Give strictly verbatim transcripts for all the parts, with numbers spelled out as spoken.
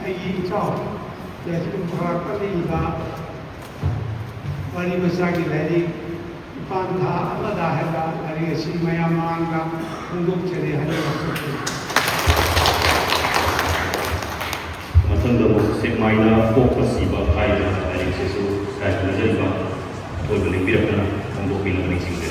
ꯑꯩꯒꯤ ꯏꯆꯥꯎ ꯌꯥꯏꯁꯀꯨꯜ ꯈꯣꯔꯥꯛꯄꯗ ꯏꯕ ꯋꯥꯔꯤ ꯃꯆꯥꯒꯤ ꯂꯥꯏꯔꯤꯛ ꯏꯄꯥꯟ ꯊꯥ ꯑꯃꯗ ꯍꯥꯏꯕ ꯂꯥꯏꯔꯤꯛ ꯑꯁꯤ ꯃꯌꯥꯝ ꯃꯃꯥꯡꯗ ꯐꯣꯡꯗꯣꯛꯆꯔꯤ ꯍꯥꯏꯅ ꯂꯧꯊꯣꯛꯆꯔꯤ꯫ ꯃꯊꯪꯗ ꯑꯃꯨꯛ ꯁꯦꯛꯃꯥꯏꯗ ꯄꯣꯛꯄ ꯁꯤꯕ ꯍꯥꯏꯔꯤꯕ ꯂꯥꯏꯔꯤꯛꯁꯤꯁꯨ ꯁꯥꯏ ꯈꯟꯖꯔꯤꯕ ꯑꯊꯣꯏꯕ ꯂꯦꯡꯕꯤꯔꯛꯇꯨꯅ ꯐꯣꯡꯗꯣꯛꯄꯤꯅꯕ ꯅꯤꯡꯁꯤꯡꯖꯔꯤ꯫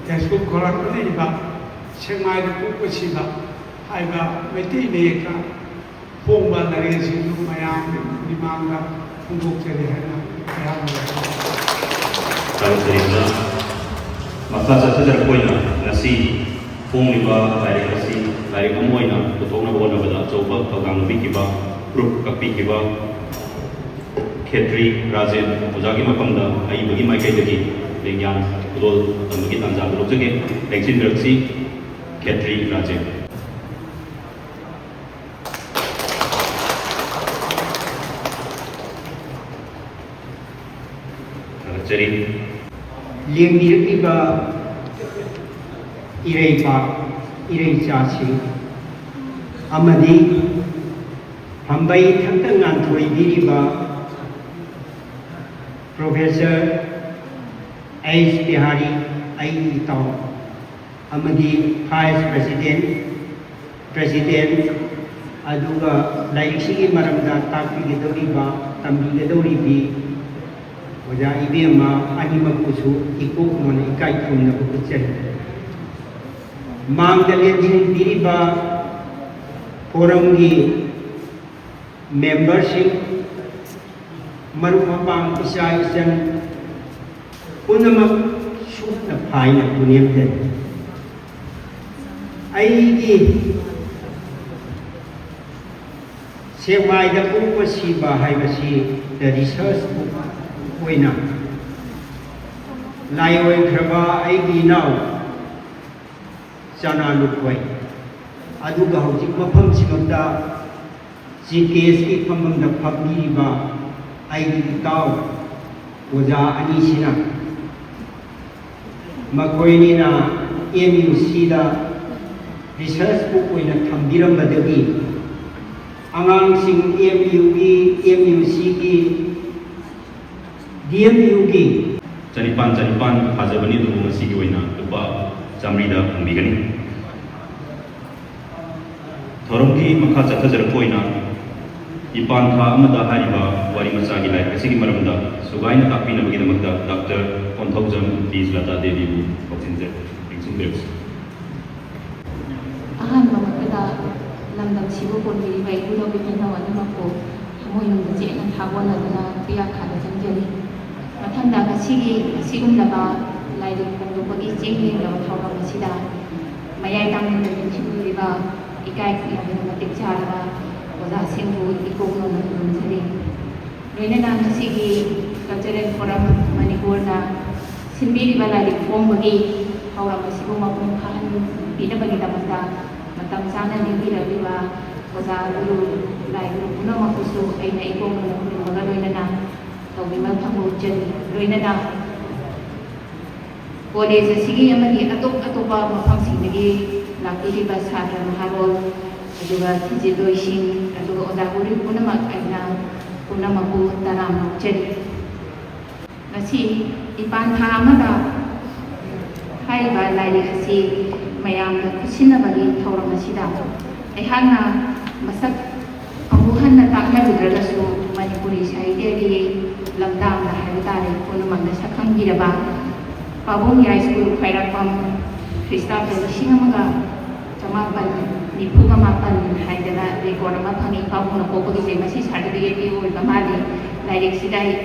ꯌꯥꯏꯁꯀꯨꯜ ꯈꯣꯔꯥꯛꯄꯗ ꯏꯕ ꯁꯦꯛꯃꯥꯏꯗ ꯄꯣꯛꯄ ꯁꯤꯕ ꯍꯥꯏꯕ ꯃꯩꯇꯩ ꯃꯌꯦꯛꯇ ꯐꯣꯡꯕ ꯂꯥꯏꯔꯤꯛꯁꯤꯡꯗꯨ ꯃꯌꯥꯝꯒꯤ ꯃꯤꯃꯥꯡꯗ ꯐꯣꯡꯗꯣꯛꯆꯔꯤ ꯍꯥꯏꯅ ꯑꯌꯥꯝꯕ ꯊꯥꯒꯠꯆꯔꯤ꯫ ꯃꯈꯥ ꯆꯠꯊꯖꯔꯛꯄ ꯑꯣꯏꯅ ꯉꯁꯤ ꯐꯣꯡꯂꯤꯕ ꯂꯥꯏꯔꯤꯛ ꯑꯁꯤ ꯂꯥꯏꯔꯤꯛ ꯑꯃ ꯑꯣꯏꯅ ꯄꯨꯊꯣꯛꯅꯕ ꯍꯣꯠꯅꯕꯗ ꯑꯆꯧꯕ ꯊꯧꯗꯥꯡ ꯂꯧꯕꯤꯈꯤꯕ, proof ꯀꯛꯄꯤꯈꯤꯕ ꯈꯦꯇ꯭ꯔꯤ ꯔꯥꯖꯦꯟ ꯑꯣꯖꯥꯒꯤ ꯃꯐꯝꯗ ꯑꯏꯕꯒꯤ ꯃꯥꯏꯀꯩꯗꯒꯤ ꯂꯦꯡꯌꯥꯟ ꯈꯨꯗꯣꯜ ꯇꯝꯕꯒꯤ ꯇꯥꯟꯖꯥ ꯑꯗꯨ ꯂꯧꯖꯒꯦ꯫ ꯂꯦꯡꯁꯤꯟꯕꯤꯔꯛꯁꯤ, ꯈꯦꯇ꯭ꯔꯤ ꯔꯥꯖꯦꯟ꯫ ꯊꯥꯒꯠꯆꯔꯤ꯫ ꯂꯦꯡꯕꯤꯔꯛꯂꯤꯕ ꯏꯔꯩꯄꯥꯛ ꯏꯔꯩꯆꯥꯁꯤꯡ ꯑꯃꯗꯤ ꯐꯝꯕꯩ ꯊꯛꯇ ꯉꯥꯟꯊꯣꯏꯕꯤꯔꯤꯕ Professor ꯑꯩꯆ ꯕꯤꯍꯥꯔꯤ, ꯑꯩꯒꯤ ꯏꯇꯥꯎ, ꯑꯃꯗꯤ Vice President, President, ꯑꯗꯨꯒ ꯂꯥꯏꯔꯤꯛꯁꯤꯒꯤ ꯃꯔꯝꯗ ꯇꯥꯛꯄꯤꯒꯗꯧꯔꯤꯕ, ꯇꯝꯕꯤꯒꯗꯧꯔꯤꯕꯤ ꯑꯣꯖꯥ ꯏꯕꯦꯝꯃ ꯑꯅꯤꯃꯛꯄꯨꯁꯨ ꯏꯀꯣꯛ ꯃꯣꯟꯅ ꯏꯀꯥꯏ ꯈꯨꯝꯅꯕ ꯎꯠꯆꯔꯤ꯫ ꯃꯥꯡꯗ ꯂꯦꯟꯁꯤꯟꯕꯤꯔꯤꯕ forumꯒꯤ memberꯁꯤꯡ, ꯃꯔꯨꯞ ꯃꯄꯥꯡ, ꯏꯆꯥ ꯏꯆꯟ ꯄꯨꯝꯅꯃꯛ ꯁꯨꯞꯅ ꯐꯥꯏꯅ ꯄꯨꯅꯦꯝꯖꯔꯤ꯫ ꯑꯩꯒꯤ ꯁꯦꯛꯃꯥꯏꯗ ꯄꯣꯛꯄ ꯁꯤꯕ ꯍꯥꯏꯕꯁꯤ the research book ꯑꯣꯏꯅ ꯂꯥꯏ ꯑꯣꯏꯈ꯭ꯔꯕ ꯑꯩꯒꯤ ꯏꯅꯥꯎ ꯆꯅꯥ ꯂꯨꯈꯣꯏ, ꯑꯗꯨꯒ ꯍꯧꯖꯤꯛ ꯃꯐꯝꯁꯤꯃꯛꯇ ꯆꯤꯐ ꯒꯦꯁꯀꯤ ꯐꯝꯐꯝꯗ ꯐꯝꯕꯤꯔꯤꯕ ꯑꯩꯒꯤ ꯏꯇꯥꯎ ꯑꯣꯖꯥ ꯑꯅꯤꯁꯤꯅ, ꯃꯈꯣꯏꯅꯤꯅ ꯑꯦꯝ ꯌꯨ ꯁꯤꯗ ꯔꯤꯁꯔꯁ ꯕꯨꯛ ꯑꯣꯏꯅ ꯊꯝꯕꯤꯔꯝꯕꯗꯒꯤ ꯑꯉꯥꯡꯁꯤꯡ ꯑꯦꯝ ꯌꯨꯒꯤ, ꯑꯦꯝ ꯌꯨ ꯁꯤꯒꯤ, ꯗꯤ ꯑꯦꯝ ꯌꯨꯒꯤ ꯆꯅꯤꯄꯥꯟ ꯆꯅꯤꯄꯥꯟ ꯊꯥꯖꯕꯅꯤ, ꯑꯗꯨꯕꯨ ꯉꯁꯤꯒꯤ ꯑꯣꯏꯅ ꯂꯨꯄꯥ ꯆꯥꯃꯔꯤꯗ ꯐꯪꯕꯤꯒꯅꯤ꯫ ꯊꯧꯔꯝꯒꯤ ꯃꯈꯥ ꯆꯠꯊꯖꯔꯛꯄ ꯑꯣꯏꯅ ꯏꯄꯥꯟ ꯊꯥ ꯑꯃꯗ ꯍꯥꯏꯔꯤꯕ ꯋꯥꯔꯤ ꯃꯆꯥꯒꯤ ꯂꯥꯏꯔꯤꯛ ꯑꯁꯤꯒꯤ ꯃꯔꯝꯗ ꯁꯨꯒꯥꯏꯅ ꯇꯥꯛꯄꯤꯅꯕꯒꯤꯗꯃꯛꯇ ꯗꯥꯛꯇꯔ ꯀꯣꯟꯊꯧꯖꯝ ꯇꯤ ꯖꯤꯂꯥꯇꯥ ꯗꯦꯕꯤꯕꯨ ꯀꯧꯁꯤꯟꯖꯔꯤ꯫ ꯅꯤꯡꯁꯤꯡꯕꯤꯔꯛꯁꯤ꯫ ꯑꯍꯥꯟꯕꯃꯛꯇꯗ ꯂꯝꯗꯝꯁꯤꯕꯨ ꯀꯣꯟꯕꯤꯔꯤꯕ ꯏꯄꯨꯗꯧ ꯏꯄꯤꯅꯧ ꯑꯅꯤꯃꯛꯄꯨ ꯊꯃꯣꯏꯅꯨꯡꯗ ꯆꯦꯠꯅ ꯊꯥꯒꯣꯟꯅꯗꯨꯅ ꯄꯤꯌꯥꯈꯥꯗ ꯆꯪꯖꯔꯤ꯫ ꯃꯊꯪꯗ ꯉꯁꯤꯒꯤ ꯑꯁꯤꯒꯨꯝꯂꯕ ꯂꯥꯏꯔꯤꯛ ꯐꯣꯡꯗꯣꯛꯄꯒꯤ ꯆꯦꯡ ꯂꯦꯡꯂꯕ ꯊꯧꯔꯝ ꯑꯁꯤꯗ ꯃꯌꯥꯏ ꯇꯥꯡꯕꯗ ꯅꯤꯡꯁꯤꯡꯕꯤꯔꯤꯕ ꯏꯀꯥꯏ ꯈꯨꯝꯅꯕ ꯃꯇꯤꯛ ꯆꯥꯔꯕ ꯑꯣꯖꯥꯁꯤꯡꯕꯨ ꯏꯀꯣꯛ ꯅꯧꯅ ꯈꯨꯔꯨꯝꯖꯔꯤ꯫ ꯂꯣꯏꯅꯅ ꯉꯁꯤꯒꯤ Cultural Forum ꯃꯅꯤꯄꯨꯔꯅ ꯁꯤꯟꯕꯤꯔꯤꯕ ꯂꯥꯏꯔꯤꯛ ꯐꯣꯡꯕꯒꯤ ꯊꯧꯔꯝ ꯑꯁꯤꯕꯨ ꯃꯄꯨꯡ ꯐꯥꯍꯟꯕꯤꯅꯕꯒꯤꯗꯃꯛꯇ ꯃꯇꯝ ꯆꯥꯅ ꯂꯦꯡꯕꯤꯔꯛꯂꯤꯕ ꯑꯣꯖꯥ ꯒꯨꯔꯨ, ꯂꯥꯏ ꯒꯨꯔꯨ ꯄꯨꯝꯅꯃꯛꯄꯨꯁꯨ ꯑꯩꯅ ꯏꯀꯣꯛ ꯅꯧꯅ ꯈꯨꯔꯨꯝꯕꯒ ꯂꯣꯏꯅꯅ ꯇꯧꯕꯤꯃꯜ ꯊꯝꯕ ꯎꯠꯆꯔꯤ꯫ ꯂꯣꯏꯅꯅ ꯀꯣꯂꯦꯖ ꯑꯁꯤꯒꯤ ꯑꯃꯗꯤ ꯑꯇꯣꯞ ꯑꯇꯣꯞꯄ ꯃꯐꯝꯁꯤꯡꯗꯒꯤ ꯂꯥꯛꯄꯤꯔꯤꯕ ꯁꯥꯇ꯭ꯔ ꯅꯍꯥꯔꯣꯜ, ꯑꯗꯨꯒ ꯊꯤꯖꯤꯜꯂꯣꯏꯁꯤꯡ, ꯑꯗꯨꯒ ꯑꯣꯖꯥ ꯒꯨꯔꯨ ꯄꯨꯝꯅꯃꯛ ꯑꯩꯅ ꯄꯨꯝꯅꯃꯛꯄꯨ ꯇꯔꯥꯝꯅ ꯑꯣꯛꯆꯔꯤ꯫ ꯉꯁꯤ ꯏꯄꯥꯟ ꯊꯥ ꯑꯃꯗ ꯍꯥꯏꯔꯤꯕ ꯂꯥꯏꯔꯤꯛ ꯑꯁꯤ ꯃꯌꯥꯝꯒ ꯈꯨꯠꯁꯤꯟꯅꯕꯒꯤ ꯊꯧꯔꯝ ꯑꯁꯤꯗ ꯑꯩꯍꯥꯛꯅ ꯃꯁꯛ ꯑꯃꯨꯛ ꯍꯟꯅ ꯇꯥꯛꯅꯔꯨꯗ꯭ꯔꯒꯁꯨ ꯃꯅꯤꯄꯨꯔꯤ ꯁꯥꯍꯤꯇ꯭ꯌꯒꯤ ꯂꯝꯗꯥꯡꯗ ꯍꯥꯏꯕ ꯇꯥꯔꯦ, ꯄꯨꯝꯅꯃꯛꯅ ꯁꯛꯈꯪꯕꯤꯔꯕ ꯄꯥꯕꯨꯡ ꯌꯥꯏꯁ꯭ꯀꯨꯜ ꯈ꯭ꯋꯥꯏꯔꯥꯛꯄꯝ, ꯈ꯭ꯔꯤꯁꯇꯥꯕꯗ ꯂꯤꯁꯤꯡ ꯑꯃꯒ ꯆꯃꯥꯄꯟ ꯅꯤꯐꯨꯒ ꯃꯥꯄꯟ ꯍꯥꯏꯗꯅ ꯔꯦꯀꯣꯔꯠ ꯑꯃ ꯐꯪꯉꯤ꯫ ꯄꯥꯕꯨꯡꯅ ꯄꯣꯛꯄꯒꯤꯁꯦ ꯃꯁꯤ ꯁꯥꯔꯇꯤꯐꯤꯀꯦꯠ ꯄꯤꯕ ꯑꯣꯏꯕ ꯃꯥꯜꯂꯤ꯫ ꯂꯥꯏꯔꯤꯛꯁꯤꯗ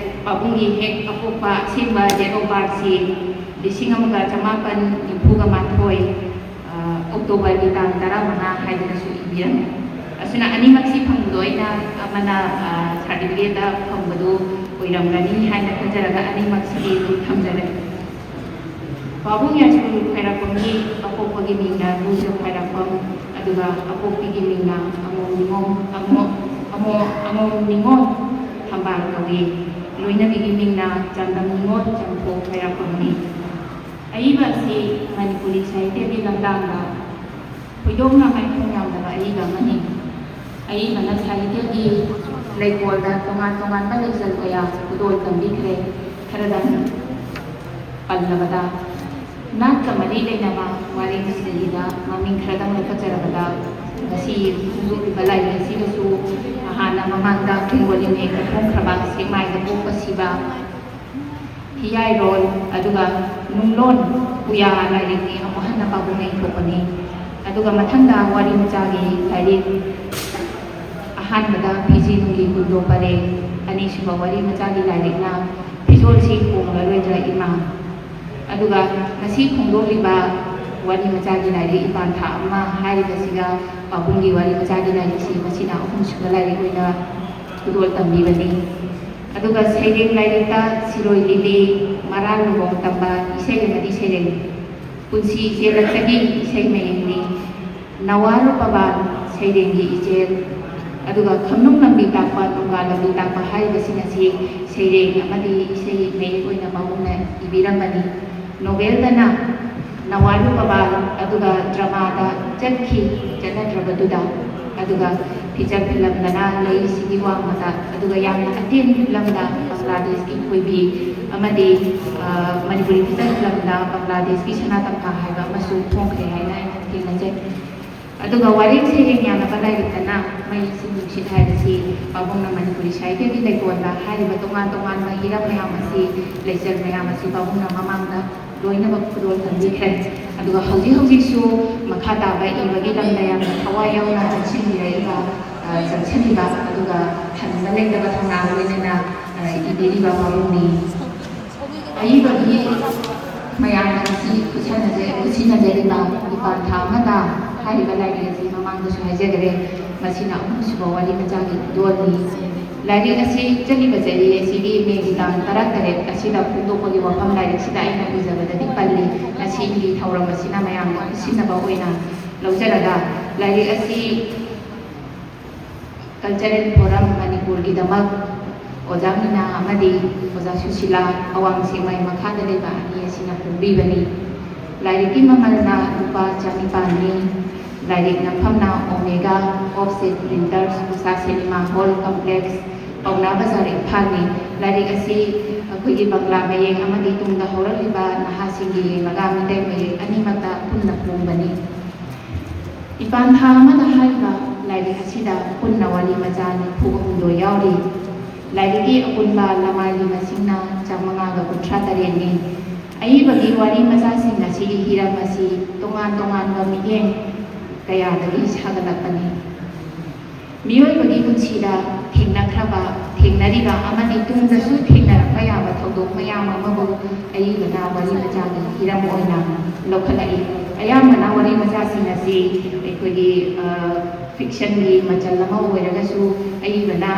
ꯄꯥꯕꯨꯡꯒꯤ ꯍꯦꯛ ꯑꯄꯣꯛꯄ ꯑꯁꯦꯡꯕ date of birthꯁꯤ ꯂꯤꯁꯤꯡ ꯑꯃꯒ ꯆꯃꯥꯄꯟ ꯅꯤꯐꯨꯒ ꯃꯥꯊꯣꯏ, ꯑ, ꯑꯣꯛꯇꯣꯕꯔꯒꯤ ꯇꯥꯡ ꯇꯔꯥꯃꯉꯥ ꯍꯥꯏꯗꯅꯁꯨ ꯏꯕꯤꯔꯝꯃꯤ꯫ ꯑꯁꯤꯅ ꯑꯅꯤꯃꯛꯁꯤ ꯐꯪꯕꯗꯣ ꯑꯩꯅ ꯑꯃꯅ, ꯑ, ꯁꯥꯔꯇꯤꯐꯤꯀꯦꯠꯇ ꯐꯪꯕꯗꯨ ꯑꯣꯏꯔꯝꯒꯅꯤ ꯍꯥꯏꯅ ꯈꯟꯖꯔꯒ ꯑꯅꯤꯃꯛꯁꯤꯗꯤ ꯑꯗꯨꯝ ꯊꯝꯖꯔꯦ꯫ ꯄꯥꯕꯨꯡ ꯌꯥꯏꯁꯀꯨꯜ ꯈ꯭ꯋꯥꯏꯔꯥꯛꯄꯝꯒꯤ ꯑꯄꯣꯛꯄꯒꯤ ꯃꯤꯡꯅ ꯂꯨꯖ ꯈ꯭ꯋꯥꯏꯔꯥꯛꯄꯝ, ꯑꯗꯨꯒ ꯑꯄꯣꯛꯄꯤꯒꯤ ꯃꯤꯡꯅ ꯑꯃꯣꯝ ꯅꯤꯉꯣꯝ, ꯑꯃꯣ-, ꯑꯃꯣ-, ꯑꯃꯣꯝ ꯅꯤꯉꯣꯝ ꯊꯝꯕꯥꯜ ꯀꯧꯏ꯫ ꯂꯣꯏꯅꯕꯤꯒꯤ ꯃꯤꯡꯅ ꯆꯥꯡꯗꯝ ꯅꯤꯉꯣꯜ ꯆꯝꯐꯨ ꯈ꯭ꯋꯥꯏꯔꯥꯛꯄꯝꯅꯤ꯫ ꯑꯏꯕ ꯑꯁꯤ ꯃꯅꯤꯄꯨꯔꯤ ꯁꯥꯍꯤꯇ꯭ꯌꯒꯤ ꯂꯝꯗꯥꯡꯗ ꯊꯣꯏꯗꯣꯛꯅ ꯍꯥꯏꯐꯝ ꯌꯥꯝꯂꯕ ꯑꯏꯕ ꯑꯃꯅꯤ꯫ ꯑꯏꯕꯅ ꯁꯥꯍꯤꯇ꯭ꯌꯒꯤ ꯂꯩꯀꯣꯜꯗ ꯇꯣꯉꯥꯟ ꯇꯣꯉꯥꯟꯕ ꯂꯩꯆꯜ ꯀꯌꯥ ꯈꯨꯗꯣꯜ ꯇꯝꯕꯤꯈ꯭ꯔꯦ꯫ ꯈꯔꯗꯪ ꯄꯜꯂꯕꯗ, ꯅꯥꯠꯀ ꯃꯔꯤ ꯂꯩꯅꯕ ꯋꯥꯔꯤ ꯁꯤꯗ ꯃꯃꯤꯡ ꯈꯔꯗꯪ ꯂꯧꯈꯠꯆꯔꯕꯗ, ꯉꯁꯤ ꯐꯣꯡꯗꯣꯛꯂꯤꯕ ꯂꯥꯏꯔꯤꯛ ꯑꯁꯤꯗꯁꯨ ꯍꯥꯟꯅ ꯃꯃꯥꯡꯗ ꯕꯦꯡꯒꯣꯂꯤ ꯃꯌꯦꯛꯇ ꯐꯣꯡꯈ꯭ꯔꯕ ꯁꯦꯛꯃꯥꯏꯗ ꯄꯣꯛꯄ ꯁꯤꯕ, ꯍꯤꯌꯥꯏꯔꯣꯜ, ꯑꯗꯨꯒ ꯅꯨꯡꯂꯣꯟ ꯄꯨꯌꯥ ꯂꯥꯏꯔꯤꯛꯅꯤ ꯑꯃꯨꯛ ꯍꯟꯅ ꯄꯥꯕꯨꯡꯅ ꯏꯊꯣꯛꯄꯅꯤ꯫ ꯑꯗꯨꯒ ꯃꯊꯪꯗ ꯋꯥꯔꯤ ꯃꯆꯥꯒꯤ ꯂꯥꯏꯔꯤꯛ, ꯑꯍꯥꯟꯕꯗ ꯐꯤꯖꯤ ꯅꯨꯡꯒꯤ ꯀꯨꯟꯗꯣ ꯄꯔꯦꯡ, ꯑꯅꯤꯁꯨꯕ ꯋꯥꯔꯤ ꯃꯆꯥꯒꯤ ꯂꯥꯏꯔꯤꯛꯅ ꯐꯤꯖꯣꯜꯁꯤ ꯍꯣꯡꯂꯔꯣꯏꯗ꯭ꯔꯥ ꯏꯃꯥ꯫ ꯑꯗꯨꯒ ꯉꯁꯤ ꯐꯣꯡꯗꯣꯛꯂꯤꯕ ꯋꯥꯔꯤ ꯃꯆꯥꯒꯤ ꯂꯥꯏꯔꯤꯛ ꯏꯄꯥꯟ ꯊꯥ ꯑꯃ ꯍꯥꯏꯔꯤꯕꯁꯤꯒ ꯄꯥꯕꯨꯡꯒꯤ ꯋꯥꯔꯤ ꯃꯆꯥꯒꯤ ꯂꯥꯏꯔꯤꯛꯁꯤ ꯃꯁꯤꯅ ꯑꯍꯨꯝꯁꯨꯕ ꯂꯥꯏꯔꯤꯛ ꯑꯣꯏꯅ ꯈꯨꯗꯣꯜ ꯇꯝꯕꯤꯕꯅꯤ꯫ ꯑꯗꯨꯒ ꯁꯩꯔꯦꯡ ꯂꯥꯏꯔꯤꯛꯇ ꯁꯤꯔꯣꯏ ꯂꯤꯂꯤ, ꯃꯔꯥꯜ ꯂꯨꯍꯣꯡ ꯇꯝꯕ, ꯏꯁꯩ ꯑꯃꯗꯤ ꯁꯩꯔꯦꯡ, ꯄꯨꯟꯁꯤ ꯏꯆꯦꯜꯂꯛꯇꯒꯤ ꯏꯁꯩ ꯃꯌꯦꯛꯅꯤ, ꯅꯋꯥꯔꯨ ꯄꯕꯥꯜ, ꯁꯩꯔꯦꯡꯒꯤ ꯏꯆꯦꯜ, ꯑꯗꯨꯒ ꯈꯝꯅꯨꯡ ꯂꯝꯕꯤ ꯇꯥꯛꯄ, ꯅꯣꯡꯒꯥ ꯂꯝꯕꯤ ꯇꯥꯛꯄ ꯍꯥꯏꯔꯤꯕꯁꯤꯡ ꯑꯁꯤ ꯁꯩꯔꯦꯡ ꯑꯃꯗꯤ ꯏꯁꯩ ꯃꯌꯦꯛ ꯑꯣꯏꯅ ꯄꯥꯕꯨꯡꯅ ꯏꯕꯤꯔꯝꯕꯅꯤ꯫ ꯅꯣꯕꯦꯜꯗꯅ ꯅꯋꯥꯔꯨ ꯄꯕꯥꯜ, ꯑꯗꯨꯒ ꯗ꯭ꯔꯃꯥꯗ ꯆꯠꯈꯤ, ꯆꯠꯅꯗ꯭ꯔꯕꯗꯨꯗ, ꯑꯗꯨꯒ ꯐꯤꯆꯔ ꯐꯤꯂꯝꯗꯅ ꯂꯩꯁꯤꯒꯤ ꯋꯥꯡꯃꯗ, ꯑꯗꯨꯒ ꯌꯥꯝꯅ ꯑꯇꯦꯟꯕ ꯐꯤꯂꯝꯗ ꯕꯪꯒ꯭ꯂꯥꯗꯦꯁꯀꯤ ꯊꯣꯏꯕꯤ ꯑꯃꯗꯤ, ꯑ, ꯃꯅꯤꯄꯨꯔꯤ ꯐꯤꯆꯔ ꯐꯤꯂꯝꯗ ꯕꯪꯒ꯭ꯂꯥꯗꯦꯁꯀꯤ ꯁꯅꯥ ꯇꯝꯐꯥ ꯍꯥꯏꯕ ꯑꯃꯁꯨ ꯐꯣꯡꯈ꯭ꯔꯦ ꯍꯥꯏꯅ ꯑꯩꯅ ꯊꯦꯡꯅꯖꯩ꯫ ꯑꯗꯨꯒ ꯋꯥꯔꯦꯡ ꯁꯩꯔꯦꯡ ꯌꯥꯅꯕ ꯂꯥꯏꯔꯤꯛꯇꯅ ꯃꯩ, ꯏꯁꯤꯡ, ꯅꯨꯡꯁꯤꯠ ꯍꯥꯏꯕꯁꯤ ꯄꯥꯕꯨꯡꯅ ꯃꯅꯤꯄꯨꯔꯤ ꯁꯥꯍꯤꯇ꯭ꯌꯒꯤ ꯂꯩꯀꯣꯜꯗ ꯍꯥꯏꯔꯤꯕ ꯇꯣꯉꯥꯟ ꯇꯣꯉꯥꯟꯕ ꯍꯤꯔꯝ ꯃꯌꯥꯝ ꯑꯁꯤ, ꯂꯩꯆꯜ ꯃꯌꯥꯝ ꯑꯁꯤ ꯄꯥꯕꯨꯡꯅ ꯃꯃꯥꯡꯗ ꯂꯣꯏꯅꯃꯛ ꯈꯨꯗꯣꯜ ꯇꯝꯕꯤꯈ꯭ꯔꯦ꯫ ꯑꯗꯨꯒ ꯍꯧꯖꯤꯛ ꯍꯧꯖꯤꯛꯁꯨ ꯃꯈꯥ ꯇꯥꯕ ꯏꯕꯒꯤ ꯂꯝꯗ ꯌꯥꯝꯅ ꯊꯋꯥꯏ ꯌꯥꯎꯅ ꯆꯪꯁꯤꯟꯕꯤꯔꯛꯏꯕ, ꯑ, ꯆꯪꯁꯤꯜꯂꯤꯕ, ꯑꯗꯨꯒ ꯍꯟꯕ ꯂꯩꯇꯕ ꯊꯧꯅꯥ ꯂꯣꯏꯅꯅ, ꯑ, ꯏꯕꯤꯔꯤꯕ ꯄꯥꯕꯨꯡꯅꯤ꯫ ꯑꯏꯕꯒꯤ ꯃꯌꯥꯝꯅ ꯉꯁꯤ ꯈꯨꯠꯁꯥꯟꯅꯖ-, ꯈꯨꯠꯁꯤꯟꯅꯖꯔꯤꯕ ꯏꯄꯥꯟ ꯊꯥ ꯑꯃꯗ ꯍꯥꯏꯔꯤꯕ ꯂꯥꯏꯔꯤꯛ ꯑꯁꯤ ꯃꯃꯥꯡꯗꯁꯨ ꯍꯥꯏꯖꯈ꯭ꯔꯦ, ꯃꯁꯤꯅ ꯑꯍꯨꯝꯁꯨꯕ ꯋꯥꯔꯤ ꯃꯆꯥꯒꯤ ꯈꯨꯗꯣꯜꯅꯤ꯫ ꯂꯥꯏꯔꯤꯛ ꯑꯁꯤ ꯆꯠꯂꯤꯕ ꯆꯍꯤ ꯑꯁꯤꯒꯤ ꯃꯦꯒꯤ ꯇꯥꯡ ꯇꯔꯥꯇꯔꯦꯠ ꯑꯁꯤꯗ ꯐꯣꯡꯗꯣꯛꯄꯒꯤ ꯋꯥꯐꯝ ꯂꯥꯏꯔꯤꯛꯁꯤꯗ ꯑꯩꯅ ꯎꯖꯕꯗꯗꯤ ꯄꯜꯂꯤ꯫ ꯉꯁꯤꯒꯤ ꯊꯧꯔꯝ ꯑꯁꯤꯅ ꯃꯌꯥꯝꯅ ꯈꯨꯠꯁꯤꯟꯅꯕ ꯑꯣꯏꯅ ꯂꯧꯖꯔꯒ ꯂꯥꯏꯔꯤꯛ ꯑꯁꯤ Cultural Forum ꯃꯅꯤꯄꯨꯔꯒꯤꯗꯃꯛ ꯑꯣꯖꯥ ꯃꯤꯅꯥ ꯑꯃꯗꯤ ꯑꯣꯖꯥ ꯁꯨꯁꯤꯂꯥ, ꯑꯋꯥꯡ ꯁꯦꯛꯃꯥꯏ ꯃꯈꯥꯗ ꯂꯩꯕ ꯑꯅꯤ ꯑꯁꯤꯅ ꯐꯣꯡꯕꯤꯕꯅꯤ꯫ ꯂꯥꯏꯔꯤꯛꯀꯤ ꯃꯃꯜꯅ ꯂꯨꯄꯥ ꯆꯅꯤꯄꯥꯟꯅꯤ꯫ ꯂꯥꯏꯔꯤꯛ ꯅꯝꯐꯝꯅ Omega, Offset Printers, ꯎꯁꯥ Cinema Hall Complex, ꯄꯥꯎꯅꯥ ꯕꯖꯥꯔ, ꯏꯝꯐꯥꯜꯅꯤ꯫ ꯂꯥꯏꯔꯤꯛ ꯑꯁꯤ ꯑꯩꯈꯣꯏꯒꯤ ꯕꯪꯂꯥ ꯃꯌꯦꯛ ꯑꯃꯗꯤ ꯇꯨꯡꯗ ꯍꯧꯔꯛꯂꯤꯕ ꯅꯍꯥꯁꯤꯡꯒꯤ ꯌꯦꯡꯂꯒ ꯃꯤꯇꯩ ꯃꯌꯦꯛ ꯑꯅꯤꯃꯛꯇ ꯄꯨꯟꯅ ꯐꯣꯡꯕꯅꯤ꯫ ꯏꯄꯥꯟ ꯊꯥ ꯑꯃꯗ ꯍꯥꯏꯔꯤꯕ ꯂꯥꯏꯔꯤꯛ ꯑꯁꯤꯗ ꯄꯨꯟꯅ ꯋꯥꯔꯤ ꯃꯆꯥ ꯅꯤꯐꯨ ꯍꯨꯝꯗꯣꯏ ꯌꯥꯎꯔꯤ꯫ ꯂꯥꯏꯔꯤꯛꯀꯤ ꯑꯄꯨꯟꯕ ꯂꯃꯥꯏꯒꯤ ꯃꯁꯤꯡꯅ ꯆꯥꯃꯉꯥꯒ ꯀꯨꯟꯊ꯭ꯔꯥ ꯇꯔꯦꯠꯅꯤ꯫ ꯑꯏꯕꯒꯤ ꯋꯥꯔꯤ ꯃꯆꯥꯁꯤꯡ ꯑꯁꯤꯒꯤ ꯍꯤꯔꯝ ꯑꯁꯤ ꯇꯣꯉꯥꯟ ꯇꯣꯉꯥꯟꯕ ꯃꯤꯠꯌꯦꯡ ꯀꯌꯥꯗꯒꯤ ꯁꯥꯒꯠꯂꯛꯄꯅꯤ꯫ ꯃꯤꯑꯣꯏꯕꯒꯤ ꯄꯨꯟꯁꯤꯗ ꯊꯦꯡꯅꯈ꯭ꯔꯕ, ꯊꯦꯡꯅꯔꯤꯕ ꯑꯃꯗꯤ ꯇꯨꯡꯗꯁꯨ ꯊꯦꯡꯅꯔꯛꯄ ꯌꯥꯕ ꯊꯧꯗꯣꯛ ꯃꯌꯥꯝ ꯑꯃꯕꯨ ꯑꯏꯕꯅ ꯋꯥꯔꯤ ꯃꯆꯥꯒꯤ ꯍꯤꯔꯝ ꯑꯣꯏꯅ ꯂꯧꯈꯠꯂꯛꯏ꯫ ꯑꯌꯥꯝꯕꯅ ꯋꯥꯔꯤ ꯃꯆꯥꯁꯤꯡ ꯑꯁꯤ ꯑꯩꯈꯣꯏꯒꯤ, ꯑ, fictionꯒꯤ ꯃꯆꯜ ꯑꯃ ꯑꯣꯏꯔꯒꯁꯨ, ꯑꯏꯕꯅ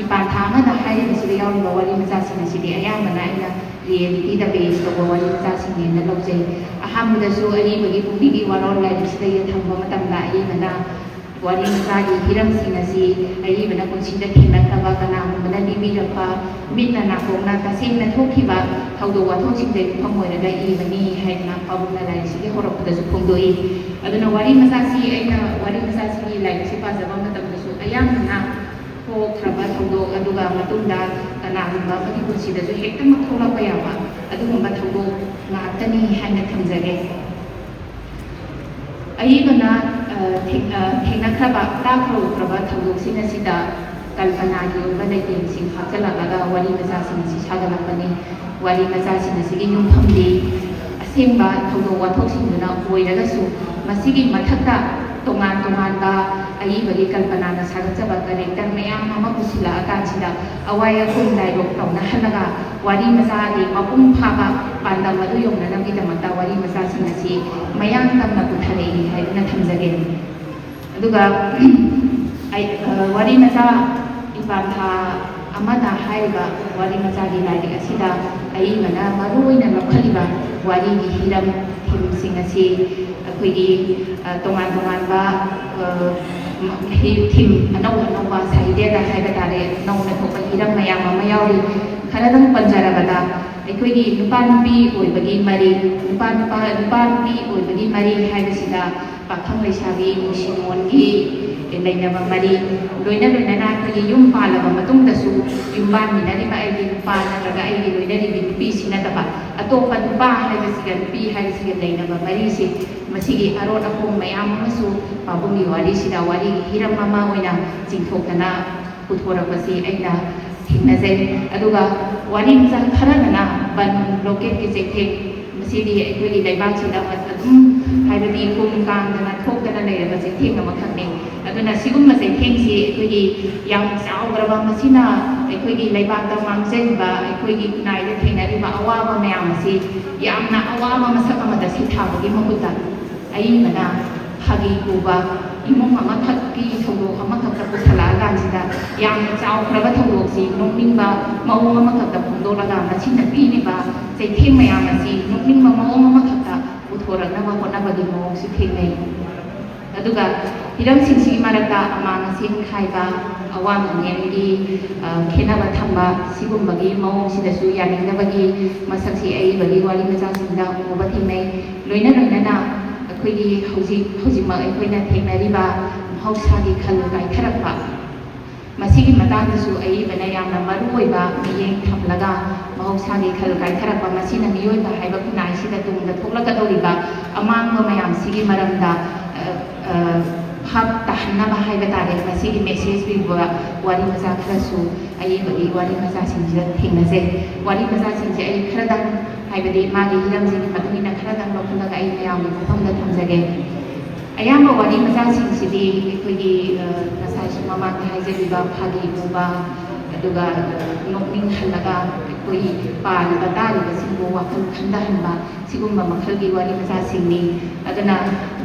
ꯏꯄꯥꯟ ꯊꯥ ꯑꯃꯗ ꯍꯥꯏꯔꯤꯕꯁꯤꯗ ꯌꯥꯎꯔꯤꯕ ꯋꯥꯔꯤ ꯃꯆꯥꯁꯤꯡ ꯑꯁꯤꯗꯤ ꯑꯌꯥꯝꯕꯅ ꯑꯩꯅ realityꯗ base ꯇꯧꯕ ꯋꯥꯔꯤ ꯃꯆꯥꯁꯤꯡꯅꯦꯅ ꯂꯧꯖꯩ꯫ ꯑꯍꯥꯟꯕꯗꯁꯨ ꯑꯏꯕꯒꯤ ꯄꯨꯛꯅꯤꯡꯒꯤ ꯋꯥꯔꯣꯜ ꯂꯥꯏꯔꯤꯛꯁꯤꯗ ꯌꯦꯛꯊꯪꯕ ꯃꯇꯝꯗ ꯑꯏꯕꯅ ꯋꯥꯔꯤ ꯃꯆꯥꯒꯤ ꯍꯤꯔꯝꯁꯤꯡ ꯑꯁꯤ ꯑꯏꯕꯅ ꯄꯨꯟꯁꯤꯗ ꯊꯦꯡꯅꯈ꯭ꯔꯕ, ꯀꯅꯥꯒꯨꯝꯕꯅ ꯂꯤꯕꯤꯔꯛꯄ, ꯃꯤꯠꯅ ꯅꯥꯀꯣꯡꯅ ꯇꯁꯦꯡꯅ ꯊꯣꯛꯈꯤꯕ ꯊꯧꯗꯣꯛ ꯋꯥꯊꯣꯛꯁꯤꯡꯗ ꯌꯨꯝꯐꯝ ꯑꯣꯏꯔꯒ ꯏꯕꯅꯤ ꯍꯥꯏꯗꯅ ꯄꯥꯕꯨꯡꯅ ꯂꯥꯏꯔꯤꯛꯁꯤꯒꯤ ꯍꯧꯔꯛꯄꯗꯁꯨ ꯐꯣꯡꯗꯣꯛꯏ꯫ ꯑꯗꯨꯅ ꯋꯥꯔꯤ ꯃꯆꯥꯁꯤ ꯑꯩꯅ ꯋꯥꯔꯤ ꯃꯆꯥꯁꯤꯒꯤ ꯂꯥꯏꯔꯤꯛꯁꯤ ꯄꯥꯖꯕ ꯃꯇꯝꯗꯁꯨ ꯑꯌꯥꯝꯕꯅ ꯊꯣꯛꯈ꯭ꯔꯕ ꯊꯧꯗꯣꯛ, ꯑꯗꯨꯒ ꯃꯇꯨꯡꯗ ꯀꯅꯥꯒꯨꯝꯕ ꯑꯃꯒꯤ ꯄꯨꯟꯁꯤꯗꯁꯨ ꯍꯦꯛꯇꯃꯛ ꯊꯣꯛꯂꯛꯄ ꯌꯥꯕ ꯑꯗꯨꯒꯨꯝꯕ ꯊꯧꯗꯣꯛ ꯉꯥꯛꯇꯅꯤ ꯍꯥꯏꯅ ꯊꯝꯖꯒꯦ꯫ ꯑꯏꯕꯅ, ꯑ, ꯊꯦꯡ-, ꯑ, ꯊꯦꯡꯅꯈ꯭ꯔꯕ, ꯇꯥꯈ꯭ꯔ ꯎꯈ꯭ꯔꯕ ꯊꯧꯗꯣꯛꯁꯤꯡ ꯑꯁꯤꯗ ꯀꯜꯄꯅꯥꯒꯤ ꯑꯣꯏꯕ ꯂꯩꯇꯦꯡꯁꯤꯡ ꯍꯥꯞꯆꯤꯜꯂꯛꯂꯒ ꯋꯥꯔꯤ ꯃꯆꯥꯁꯤꯡ ꯑꯁꯤ ꯁꯥꯒꯠꯂꯛꯄꯅꯤ꯫ ꯋꯥꯔꯤ ꯃꯆꯥꯁꯤꯡ ꯑꯁꯤꯒꯤ ꯌꯨꯝꯐꯝꯗꯤ ꯑꯁꯦꯡꯕ ꯊꯧꯗꯣꯛ ꯋꯥꯊꯣꯛꯁꯤꯡꯗꯨꯅ ꯑꯣꯏꯔꯒꯁꯨ, ꯃꯁꯤꯒꯤ ꯃꯊꯛꯇ ꯇꯣꯉꯥꯟ ꯇꯣꯉꯥꯟꯕ ꯑꯏꯕꯒꯤ ꯀꯜꯄꯅꯥꯅ ꯁꯥꯒꯠꯆꯕ character ꯃꯌꯥꯝ ꯑꯃ ꯄꯨꯁꯤꯜꯂꯛꯑꯀꯥꯟꯁꯤꯗ, ꯑꯋꯥꯏ ꯑꯈꯨꯝ dialogue ꯇꯧꯅꯍꯜꯂꯒ ꯋꯥꯔꯤ ꯃꯆꯥꯒꯤ ꯃꯄꯨꯡ ꯐꯥꯕ ꯄꯥꯟꯗꯝ ꯑꯗꯨ ꯌꯧꯅꯅꯕꯒꯤꯗꯃꯛꯇ ꯋꯥꯔꯤ ꯃꯆꯥꯁꯤꯡ ꯑꯁꯤ ꯃꯌꯥꯡ ꯇꯝꯅ ꯄꯨꯊꯔꯛꯏ ꯍꯥꯏꯗꯨꯅ ꯊꯝꯖꯒꯦ꯫ ꯑꯗꯨꯒ ꯑꯩ, ꯑ, ꯋꯥꯔꯤ ꯃꯆꯥ ꯇꯥꯟꯊꯥ ꯑꯃꯅ ꯍꯥꯏꯔꯤꯕ ꯋꯥꯔꯤ ꯃꯆꯥꯒꯤ ꯂꯥꯏꯔꯤꯛ ꯑꯁꯤꯗ ꯑꯏꯕꯅ ꯃꯔꯨ ꯑꯣꯏꯅ ꯂꯧꯈꯠꯂꯤꯕ ꯋꯥꯔꯤꯒꯤ ꯍꯤꯔꯝ, ꯊꯤꯝꯁꯤꯡ ꯑꯁꯤ ꯑꯩꯈꯣꯏꯒꯤ, ꯑ, ꯇꯣꯉꯥꯟ ꯇꯣꯉꯥꯟꯕ, ꯑ, ꯍꯤ-, ꯊꯤꯝ ꯑꯅꯧ ꯑꯅꯧꯕ ꯁꯥꯍꯤꯇ꯭ꯌꯗ ꯍꯥꯏꯕ ꯇꯥꯔꯦ, ꯅꯧꯅ ꯊꯣꯛꯄ ꯍꯤꯔꯝ ꯃꯌꯥꯝ ꯑꯃ ꯌꯥꯎꯔꯤ꯫ ꯈꯔꯗꯪ ꯄꯟꯖꯔꯕꯗ, ꯑꯩꯈꯣꯏꯒꯤ ꯅꯨꯄꯥ ꯅꯨꯄꯤ ꯑꯣꯏꯕꯒꯤ ꯃꯔꯤ, ꯅꯨꯄꯥ ꯅꯨꯄꯥ, ꯅꯨꯄꯥ ꯅꯨꯄꯤ ꯑꯣꯏꯕꯒꯤ ꯃꯔꯤ ꯍꯥꯏꯕꯁꯤꯗ ꯄꯥꯈꯪ ꯂꯩꯁꯥꯕꯤ ꯅꯨꯡꯁꯤꯅꯣꯟꯒꯤ ꯂꯩꯅꯕ ꯃꯔꯤ, ꯂꯣꯏꯅ ꯂꯣꯏꯅꯅ ꯑꯩꯈꯣꯏꯒꯤ ꯌꯨꯝ ꯄꯥꯜꯂꯕ ꯃꯇꯨꯡꯗꯁꯨ ꯌꯨꯝꯕꯥꯟꯃꯤꯟꯅꯔꯤꯕ ꯑꯩꯒꯤ ꯅꯨꯄꯥ ꯅꯠꯇ꯭ꯔꯒ ꯑꯩꯒꯤ ꯂꯣꯏꯅꯔꯤꯕꯤ ꯅꯨꯄꯤꯁꯤ ꯅꯠꯇꯕ ꯑꯇꯣꯞꯄ ꯅꯨꯄꯥ ꯍꯥꯏꯕꯁꯤꯒ ꯅꯨꯄꯤ ꯍꯥꯏꯕꯁꯤꯒ ꯂꯩꯅꯕ ꯃꯔꯤꯁꯦ, ꯃꯁꯤꯒꯤ ꯑꯔꯣꯠ ꯑꯄꯣꯡ ꯃꯌꯥꯝ ꯑꯃꯁꯨ ꯄꯥꯕꯨꯡꯒꯤ ꯋꯥꯔꯤꯁꯤꯗ ꯋꯥꯔꯤꯒꯤ ꯍꯤꯔꯝ ꯑꯃ ꯑꯣꯏꯅ ꯆꯤꯡꯊꯣꯛꯇꯅ ꯄꯨꯊꯣꯔꯛꯄꯁꯤ ꯑꯩꯅ ꯊꯦꯡꯅꯖꯩ꯫ ꯑꯗꯨꯒ ꯋꯥꯔꯤ ꯃꯆꯥ ꯈꯔꯗꯅ ꯕꯟ ꯕ꯭ꯂꯣꯀꯦꯠꯀꯤ ꯆꯩꯊꯦꯡ, ꯃꯁꯤꯗꯤ ꯑꯩꯈꯣꯏꯒꯤ ꯂꯩꯕꯥꯛꯁꯤꯗ ꯑꯗꯨꯝ, ꯍꯥꯏꯕꯗꯤ ꯍꯨꯝ ꯀꯥꯡꯗꯅ ꯊꯣꯛꯇꯅ ꯂꯩꯔꯕ ꯆꯩꯊꯦꯡ ꯑꯃꯈꯛꯅꯤ꯫ ꯑꯗꯨꯅ ꯁꯤꯒꯨꯝꯕ ꯆꯩꯊꯦꯡꯁꯤ ꯑꯩꯈꯣꯏꯒꯤ ꯌꯥꯝ ꯆꯥꯎꯈ꯭ꯔꯕ, ꯃꯁꯤꯅ ꯑꯩꯈꯣꯏꯒꯤ ꯂꯩꯕꯥꯛꯇ ꯃꯥꯡꯖꯔꯤꯕ, ꯑꯩꯈꯣꯏꯒꯤ ꯈꯨꯟꯅꯥꯏꯗ ꯊꯦꯡꯅꯔꯤꯕ ꯑꯋꯥꯕ ꯃꯌꯥꯝ ꯑꯁꯤ ꯌꯥꯝꯅ ꯑꯋꯥꯕ ꯃꯁꯛ ꯑꯃꯗ ꯁꯤꯊꯥꯕꯒꯤ ꯃꯍꯨꯠꯇ ꯑꯏꯕꯅ ꯐꯥꯒꯤ ꯄꯨꯕ, ꯏꯃꯨꯡ ꯑꯃꯈꯛꯀꯤ ꯊꯧꯗꯣꯛ ꯑꯃꯈꯛꯇ ꯄꯨꯁꯜꯂꯛꯑꯀꯥꯟꯁꯤꯗ ꯌꯥꯝꯅ ꯆꯥꯎꯈ꯭ꯔꯕ ꯊꯧꯗꯣꯛꯁꯤ ꯅꯣꯛꯅꯤꯡꯕ ꯃꯑꯣꯡ ꯑꯃꯈꯛꯇ ꯐꯣꯡꯗꯣꯛꯂꯒ ꯃꯁꯤꯅ ꯄꯤꯔꯤꯕ ꯆꯩꯊꯦꯡ ꯃꯌꯥꯝ ꯑꯁꯤ ꯅꯣꯛꯅꯤꯡꯕ ꯃꯑꯣꯡ ꯑꯃꯈꯛꯇ ꯄꯨꯊꯣꯔꯛꯅꯕ ꯍꯣꯠꯅꯕꯒꯤ ꯃꯑꯣꯡꯁꯨ ꯊꯦꯡꯅꯩ꯫ ꯑꯗꯨꯒ ꯍꯤꯔꯝꯁꯤꯡꯁꯤꯒꯤ ꯃꯔꯛꯇ ꯑꯃꯥꯡ ꯑꯁꯦꯡ ꯈꯥꯏꯕ, ꯑꯋꯥꯡ ꯑꯅꯦꯝꯒꯤ, ꯑ, ꯈꯦꯠꯅꯕ ꯊꯝꯕ, ꯁꯤꯒꯨꯝꯕꯒꯤ ꯃꯑꯣꯡꯁꯤꯗꯁꯨ ꯌꯥꯅꯤꯡꯗꯕꯒꯤ ꯃꯁꯛꯁꯤ ꯑꯏꯕꯒꯤ ꯋꯥꯔꯤ ꯃꯆꯥꯁꯤꯡꯗ ꯎꯕ ꯊꯦꯡꯅꯩ꯫ ꯂꯣꯏꯅ ꯂꯣꯏꯅꯅ ꯑꯩꯈꯣꯏꯒꯤ ꯍꯧꯖꯤꯛ ꯍꯧꯖꯤꯛꯃꯛ ꯑꯩꯈꯣꯏꯅ ꯊꯦꯡꯅꯔꯤꯕ ꯃꯍꯧꯁꯥꯒꯤ ꯈꯜ ꯀꯥꯏꯊꯔꯛꯄ, ꯃꯁꯤꯒꯤ ꯃꯇꯥꯡꯗꯁꯨ ꯑꯏꯕꯅ ꯌꯥꯝꯅ ꯃꯔꯨ ꯑꯣꯏꯕ ꯃꯤꯠꯌꯦꯡ ꯊꯝꯂꯒ ꯃꯍꯧꯁꯥꯒꯤ ꯈꯜ ꯀꯥꯏꯊꯔꯛꯄ, ꯃꯁꯤꯅ ꯃꯤꯑꯣꯏꯕ ꯍꯥꯏꯕ ꯈꯨꯟꯅꯥꯏꯁꯤꯗ ꯇꯨꯡꯗ ꯊꯣꯛꯂꯛꯀꯗꯧꯔꯤꯕ ꯑꯃꯥꯡꯕ ꯃꯌꯥꯝꯁꯤꯒꯤ ꯃꯔꯝꯗ, ꯑ, ꯑ, ꯚꯥꯞ ꯇꯥꯍꯟꯅꯕ ꯍꯥꯏꯕ ꯇꯥꯔꯦ, ꯃꯁꯤꯒꯤ ꯃꯦꯁꯦꯖ ꯄꯤꯕ ꯋꯥꯔꯤ ꯃꯆꯥ ꯈꯔꯁꯨ ꯑꯏꯕꯒꯤ ꯋꯥꯔꯤ ꯃꯆꯥꯁꯤꯡꯁꯤꯗ ꯊꯦꯡꯅꯖꯩ꯫ ꯋꯥꯔꯤ ꯃꯆꯥꯁꯤꯡꯁꯦ ꯑꯩ ꯈꯔꯗꯪ, ꯍꯥꯏꯕꯗꯤ ꯃꯥꯒꯤ ꯍꯤꯔꯝꯁꯤꯒꯤ ꯃꯇꯨꯡ ꯏꯟꯅ ꯈꯔꯗꯪ ꯂꯧꯈꯠꯂꯒ ꯑꯩ ꯃꯌꯥꯝꯒꯤ ꯄꯨꯡꯐꯝꯗ ꯊꯝꯖꯒꯦ꯫ ꯑꯌꯥꯝꯕ ꯋꯥꯔꯤ ꯃꯆꯥꯁꯤꯡꯁꯤꯗꯤ ꯑꯩꯈꯣꯏꯒꯤ, ꯑ, ꯉꯁꯥꯏꯁꯨ ꯃꯃꯥꯡꯗ ꯍꯥꯏꯖꯈꯤꯕ ꯐꯥꯒꯤ ꯄꯨꯕ, ꯑꯗꯨꯒ, ꯑ, ꯅꯣꯛꯅꯤꯡꯍꯜꯂꯒ ꯑꯩꯈꯣꯏ ꯄꯥꯔꯤꯕ ꯇꯥꯔꯤꯕꯁꯤꯡꯕꯨ ꯋꯥꯈꯜ ꯈꯟꯊꯍꯟꯕ, ꯁꯤꯒꯨꯝꯕ ꯃꯈꯜꯒꯤ ꯋꯥꯔꯤ ꯃꯆꯥꯁꯤꯡꯅꯤ꯫ ꯑꯗꯨꯅ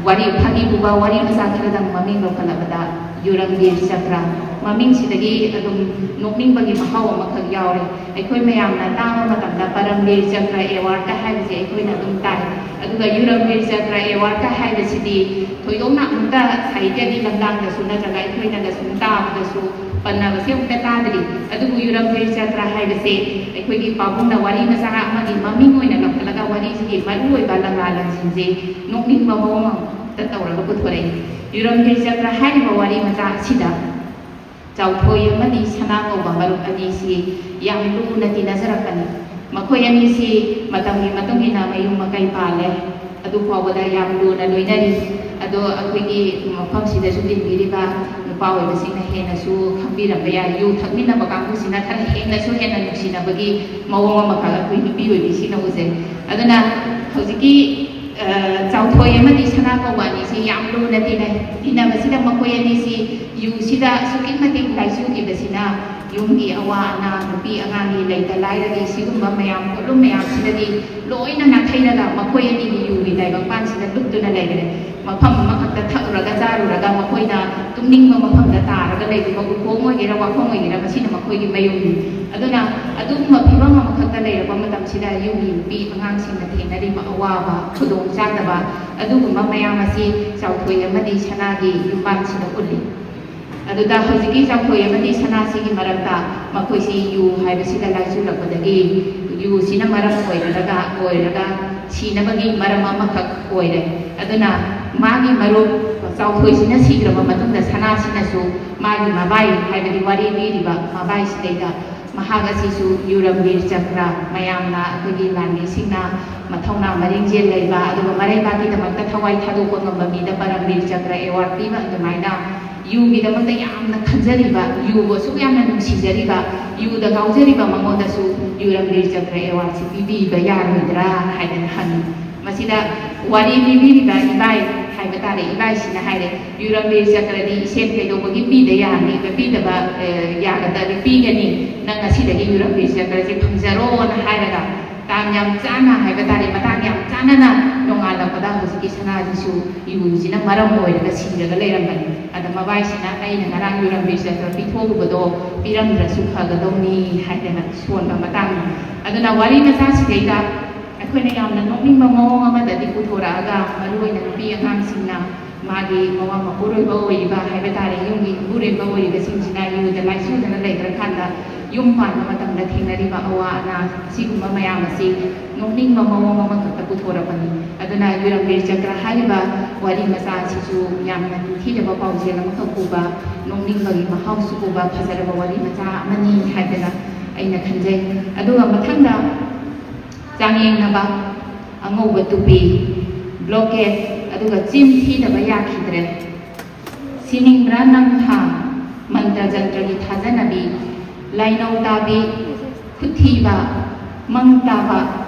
ꯋꯥꯔꯤ, ꯐꯥꯒꯤ ꯄꯨꯕ ꯋꯥꯔꯤ ꯃꯆꯥ ꯈꯔꯗꯪ ꯃꯃꯤꯡ ꯂꯧꯈꯠꯂꯕꯗ, ꯌꯨꯔꯝꯕꯤꯔ ꯆꯀ꯭ꯔ, ꯃꯃꯤꯡꯁꯤꯗꯒꯤ ꯑꯗꯨꯝ ꯅꯣꯛꯅꯤꯡꯕꯒꯤ ꯃꯍꯥꯎ ꯑꯃꯈꯛ ꯌꯥꯎꯔꯦ꯫ ꯑꯩꯈꯣꯏ ꯃꯌꯥꯝꯅ ꯇꯥꯕ ꯃꯇꯝꯗ ꯄꯔꯝꯕꯤꯔ ꯆꯀ꯭ꯔ ꯑꯦꯋꯥꯔꯗꯀ ꯍꯥꯏꯕꯁꯦ ꯑꯩꯈꯣꯏꯅ ꯑꯗꯨꯝ ꯇꯥꯏ꯫ ꯑꯗꯨꯒ ꯌꯨꯔꯝꯕꯤꯔ ꯆꯀ꯭ꯔ ꯑꯦꯋꯥꯔꯗꯀ ꯍꯥꯏꯕꯁꯤꯗꯤ ꯊꯣꯏꯗꯣꯛꯅ ꯑꯃꯨꯛꯇ ꯁꯥꯍꯤꯇ꯭ꯌꯒꯤ ꯂꯝꯗꯥꯡꯗꯁꯨ ꯅꯠꯇ꯭ꯔꯒ ꯑꯩꯈꯣꯏꯅꯒ ꯁꯨꯝ ꯇꯥꯕꯗꯁꯨ ꯄꯟꯅꯕꯁꯦ ꯑꯃꯨꯛꯇ ꯇꯥꯗ꯭ꯔꯤ꯫ ꯑꯗꯨꯕꯨ ꯌꯨꯔꯝꯕꯤꯔ ꯆꯀ꯭ꯔ ꯍꯥꯏꯕꯁꯦ ꯑꯩꯈꯣꯏꯒꯤ ꯄꯥꯕꯨꯡꯅ ꯋꯥꯔꯤ ꯃꯆꯥ ꯑꯃꯒꯤ ꯃꯃꯤꯡ ꯑꯣꯏꯅ ꯂꯧꯈꯠꯂꯒ ꯋꯥꯔꯤꯁꯤꯒꯤ ꯃꯔꯨꯑꯣꯏꯕ ꯂꯝꯂꯥ ꯂꯟꯁꯤꯡꯁꯦ ꯅꯣꯛꯅꯤꯡꯕ ꯃꯑꯣꯡ ꯑꯃꯗ ꯇꯧꯔꯒ ꯄꯨꯊꯣꯔꯛꯏ꯫ ꯌꯨꯔꯝꯕꯤꯔ ꯆꯀ꯭ꯔ ꯍꯥꯏꯔꯤꯕ ꯋꯥꯔꯤ ꯃꯆꯥ ꯑꯁꯤꯗ ꯆꯥꯎꯊꯣꯏ ꯑꯃꯗꯤ ꯁꯅꯥ ꯀꯧꯕ ꯃꯔꯨꯞ ꯑꯅꯤꯁꯤ ꯌꯥꯝ ꯂꯨꯅ ꯇꯤꯟꯅꯖꯔꯛꯄꯅꯤ꯫ ꯃꯈꯣꯏ ꯑꯅꯤꯁꯤ ꯃꯇꯝꯒꯤ ꯃꯇꯨꯡ ꯏꯟꯅ ꯃꯌꯨꯝ ꯃꯀꯩ ꯄꯥꯜꯂꯦ꯫ ꯑꯗꯨ ꯐꯥꯎꯕꯗ ꯌꯥꯝ ꯂꯨꯅ ꯂꯣꯏꯅꯔꯤ꯫ ꯑꯗꯣ ꯑꯩꯈꯣꯏꯒꯤ ꯃꯐꯝꯁꯤꯗꯁꯨ ꯇꯤꯟꯕꯤꯔꯤꯕ ꯅꯨꯄꯥ ꯑꯣꯏꯕꯁꯤꯡꯅ ꯍꯦꯟꯅꯁꯨ ꯈꯪꯕꯤꯔꯝꯕ ꯌꯥꯏ, ꯌꯨ ꯊꯛꯃꯤꯟꯅꯕ ꯀꯥꯡꯕꯨꯁꯤꯅ ꯈꯔ ꯍꯦꯟꯅꯁꯨ ꯍꯦꯟꯅ ꯅꯨꯡꯁꯤꯅꯕꯒꯤ ꯃꯑꯣꯡ ꯑꯃꯈꯛ ꯑꯩꯈꯣꯏ ꯅꯨꯄꯤ ꯑꯣꯏꯕꯤꯁꯤꯡꯅ ꯎꯖꯩ꯫ ꯑꯗꯨꯅ ꯍꯧꯖꯤꯛꯀꯤ ꯆꯥꯎꯊꯣꯏ ꯑꯃꯗꯤ ꯁꯅꯥ ꯀꯧꯕ ꯑꯅꯤꯁꯤ ꯌꯥꯝ ꯂꯨꯅ ꯇꯤꯟꯅꯩ꯫ ꯇꯤꯟꯅꯕꯁꯤꯗ ꯃꯈꯣꯏ ꯑꯅꯤꯁꯤ ꯌꯨꯁꯤꯗ ꯑꯁꯨꯛꯀꯤ ꯃꯇꯤꯛ ꯂꯥꯏꯆꯨꯈꯤꯕꯁꯤꯅ ꯌꯨꯝꯒꯤ ꯑꯋꯥ ꯑꯅꯥ, ꯅꯨꯄꯤ ꯑꯉꯥꯡꯒꯤ ꯂꯩꯇ ꯂꯥꯏꯔꯒꯤ ꯁꯤꯒꯨꯝꯕ ꯃꯌꯥꯝ ꯄꯣꯠꯂꯨꯝ ꯃꯌꯥꯝꯁꯤꯗꯒꯤ ꯂꯣꯏꯅ ꯅꯥꯊꯩꯔꯒ ꯃꯈꯣꯏ ꯑꯅꯤꯒꯤ ꯌꯨꯒꯤ ꯇꯥꯏꯕꯪꯄꯥꯟꯁꯤꯗ ꯂꯨꯞꯇꯨꯅ ꯂꯩꯈ꯭ꯔꯦ꯫ ꯃꯐꯝ ꯑꯃꯈꯛꯇ ꯊꯛꯎꯔꯒ ꯆꯥꯔꯨꯔꯒ ꯃꯈꯣꯏꯅ ꯇꯨꯝꯅꯤꯡꯕ ꯃꯐꯝꯗ ꯇꯥꯔꯒ ꯂꯩꯔꯤꯕ ꯎꯈꯣꯡ ꯑꯣꯏꯒꯦꯔꯥ ꯋꯥꯈꯣꯡ ꯑꯣꯏꯒꯦꯔꯥ ꯃꯁꯤꯅ ꯃꯈꯣꯏꯒꯤ ꯃꯌꯨꯝꯅꯤ꯫ ꯑꯗꯨꯅ ꯑꯗꯨꯒꯨꯝꯕ ꯐꯤꯕꯝ ꯑꯃꯈꯛꯇ ꯂꯩꯔꯛꯄ ꯃꯇꯝꯁꯤꯗ ꯌꯨꯝꯒꯤ ꯅꯨꯄꯤ ꯑꯉꯥꯡꯁꯤꯡꯅ ꯊꯦꯡꯅꯔꯤꯕ ꯑꯋꯥꯕ, ꯈꯨꯗꯣꯡ ꯆꯥꯗꯕ ꯑꯗꯨꯒꯨꯝꯕ ꯃꯌꯥꯝ ꯑꯁꯤ ꯆꯥꯎꯊꯣꯏ ꯑꯃꯗꯤ ꯁꯅꯥꯒꯤ ꯌꯨꯝꯕꯥꯟꯁꯤꯗ ꯎꯠꯂꯤ꯫ ꯑꯗꯨꯗ ꯍꯧꯖꯤꯛꯀꯤ ꯆꯥꯎꯊꯣꯏ ꯑꯃꯗꯤ ꯁꯅꯥꯁꯤꯒꯤ ꯃꯔꯛꯇ ꯃꯈꯣꯏꯁꯤ ꯌꯨ ꯍꯥꯏꯕꯁꯤꯗ ꯂꯥꯏꯆꯨꯔꯛꯄꯗꯒꯤ ꯌꯨꯁꯤꯅ ꯃꯔꯝ ꯑꯣꯏꯔꯒ ꯑꯣꯏꯔꯒ ꯁꯤꯅꯕꯒꯤ ꯃꯔꯝ ꯑꯃꯈꯛ ꯑꯣꯏꯔꯦ꯫ ꯑꯗꯨꯅ ꯃꯥꯒꯤ ꯃꯔꯨꯞ ꯆꯥꯎꯊꯣꯏꯁꯤꯅ ꯁꯤꯈ꯭ꯔꯕ ꯃꯇꯨꯡꯗ ꯁꯅꯥꯁꯤꯅꯁꯨ ꯃꯥꯒꯤ ꯃꯕꯥꯏ, ꯍꯥꯏꯕꯗꯤ ꯋꯥꯔꯤ ꯂꯤꯔꯤꯕ ꯃꯕꯥꯏꯁꯤꯗꯩꯗ ꯃꯍꯥꯛ ꯑꯁꯤꯁꯨ ꯌꯨꯔꯝꯕꯤꯔ ꯆꯀ꯭ꯔ, ꯃꯌꯥꯝꯅ, ꯑꯩꯈꯣꯏꯒꯤ ꯂꯥꯟꯃꯤꯁꯤꯡꯅ ꯃꯊꯧꯅꯥ ꯃꯔꯤꯡꯖꯦꯜ ꯂꯩꯕ ꯑꯗꯨꯒ ꯃꯔꯩꯕꯥꯛꯀꯤꯗꯃꯛꯇ ꯊꯋꯥꯏ ꯊꯥꯗꯣꯛꯄ ꯉꯝꯕ ꯃꯤꯗ ꯄꯔꯝꯕꯤꯔ ꯆꯀ꯭ꯔ ꯑꯦꯋꯥꯔꯗ ꯄꯤꯕ, ꯑꯗꯨꯃꯥꯏꯅ ꯌꯨꯒꯤꯗꯃꯛꯇ ꯌꯥꯝꯅ ꯈꯟꯖꯔꯤꯕ, ꯌꯨꯕꯨ ꯑꯁꯨꯛ ꯌꯥꯝꯅ ꯅꯨꯡꯁꯤꯖꯔꯤꯕ, ꯌꯨꯗ ꯉꯥꯎꯖꯔꯤꯕ ꯃꯉꯣꯟꯗꯁꯨ ꯌꯨꯔꯝꯕꯤꯔ ꯆꯀ꯭ꯔ ꯑꯦꯋꯥꯔꯗꯁꯤ ꯄꯤꯕꯤꯕ ꯌꯥꯔꯣꯏꯗ꯭ꯔꯥ ꯍꯥꯏꯗꯅ ꯍꯪꯉꯤ꯫ ꯃꯁꯤꯗ ꯋꯥꯔꯤ ꯂꯤꯕꯤꯔꯤꯕ ꯏꯕꯥꯏ ꯍꯥꯏꯕ ꯇꯥꯔꯦ, ꯏꯕꯥꯏꯁꯤꯅ ꯍꯥꯏꯔꯦ, "ꯌꯨꯔꯝꯕꯤꯔ ꯆꯀ꯭ꯔꯗꯤ ꯏꯁꯦꯟ ꯀꯩꯗꯧꯕꯒꯤ ꯄꯤꯗ ꯌꯥꯅꯤ? ꯄꯤꯗꯕ, ꯑꯦ, ꯌꯥꯒꯗ꯭ꯔꯗꯤ ꯄꯤꯒꯅꯤ꯫ ꯅꯪ ꯉꯁꯤꯗꯒꯤ ꯌꯨꯔꯝꯕꯤꯔ ꯆꯀ꯭ꯔꯁꯦ ꯐꯪꯖꯔꯣꯅ" ꯍꯥꯏꯔꯒ ꯇꯥꯟ ꯌꯥꯝ ꯆꯥꯅ ꯍꯥꯏꯕ ꯇꯥꯔꯦ, ꯃꯇꯥꯡ ꯌꯥꯝ ꯆꯥꯅꯅ ꯅꯣꯡꯉꯥꯟ ꯍꯜꯂꯛꯄꯗ ꯍꯧꯖꯤꯛꯀꯤ ꯁꯅꯥꯁꯤꯁꯨ ꯌꯨꯁꯤꯅ ꯃꯔꯝ ꯑꯣꯏꯔꯒ ꯁꯤꯔꯒ ꯂꯩꯔꯝꯕꯅꯤ꯫ ꯑꯗ ꯃꯕꯥꯏꯁꯤꯅ ꯑꯩꯅ ꯉꯔꯥꯡ ꯌꯨꯔꯝꯕꯤꯔ ꯆꯠꯄ ꯄꯤꯊꯣꯛꯎꯕꯗꯣ ꯄꯤꯔꯝꯗ꯭ꯔꯁꯨ ꯐꯒꯗꯧꯅꯤ ꯍꯥꯏꯗꯅ ꯁꯣꯟꯕ ꯃꯇꯥꯡꯅꯤ꯫ ꯑꯗꯨꯅ ꯋꯥꯔꯤ ꯃꯆꯥꯁꯤꯗꯩꯗ ꯑꯩꯈꯣꯏꯅ ꯌꯥꯝꯅ ꯅꯣꯛꯅꯤꯡꯕ ꯃꯑꯣꯡ ꯑꯃꯗꯗꯤ ꯄꯨꯊꯣꯔꯛꯑꯒ, ꯃꯔꯨꯑꯣꯏꯅ ꯅꯨꯄꯤ ꯑꯉꯥꯡꯁꯤꯡꯅ ꯃꯥꯒꯤ ꯃꯋꯥ ꯃꯄꯨꯔꯣꯏꯕ ꯑꯣꯏꯔꯤꯕ ꯍꯥꯏꯕ ꯇꯥꯔꯦ, ꯌꯨꯝꯒꯤ ꯏꯄꯨꯔꯣꯏꯕ ꯑꯣꯏꯔꯤꯕꯁꯤꯡꯁꯤꯅ ꯌꯨꯗ ꯂꯥꯏꯆꯨꯗꯅ ꯂꯩꯈ꯭ꯔꯀꯥꯟꯗ ꯌꯨꯝ ꯄꯥꯟꯕ ꯃꯇꯝꯗ ꯊꯦꯡꯅꯔꯤꯕ ꯑꯋꯥ ꯑꯅꯥ, ꯑꯁꯤꯒꯨꯝꯕ ꯃꯌꯥꯝ ꯑꯁꯤ ꯅꯣꯛꯅꯤꯡꯕ ꯃꯑꯣꯡ ꯑꯃꯈꯛꯇ ꯄꯨꯊꯣꯔꯛꯄꯅꯤ꯫ ꯑꯗꯨꯅ ꯌꯨꯔꯝꯕꯤꯔ ꯆꯀ꯭ꯔ ꯍꯥꯏꯔꯤꯕ ꯋꯥꯔꯤ ꯃꯆꯥ ꯑꯁꯤꯁꯨ ꯌꯥꯝꯅ ꯅꯤꯡꯊꯤꯖꯕ ꯄꯥꯎꯖꯦꯜ ꯑꯃꯈꯛ ꯄꯨꯕ, ꯅꯣꯛꯅꯤꯡꯕꯒꯤ ꯃꯍꯥꯎꯁꯨ ꯄꯨꯕ ꯐꯖꯔꯕ ꯋꯥꯔꯤ ꯃꯆꯥ ꯑꯃꯅꯤ ꯍꯥꯏꯗꯅ ꯑꯩꯅ ꯈꯟꯖꯩ꯫ ꯑꯗꯨꯒ ꯃꯊꯪꯗ ꯆꯥꯡꯌꯦꯡꯅꯕ, ꯑꯉꯧꯕ ꯇꯨꯄꯤ, ꯕ꯭ꯂꯣꯀꯦꯠ, ꯑꯗꯨꯒ ꯆꯤꯟ ꯊꯤꯗꯕ ꯌꯥꯈꯤꯗ꯭ꯔꯦ꯫ ꯁꯤꯅꯤꯡꯕ꯭ꯔꯥ ꯅꯪ ꯊꯥ, ꯃꯟꯇ꯭ꯔ ꯖꯟꯇ꯭ꯔꯒꯤ ꯊꯥꯖꯅꯕꯤ, ꯂꯥꯏꯅꯧ ꯇꯥꯕꯤ, ꯈꯨꯠꯊꯤꯕ, ꯃꯪ ꯇꯥꯕ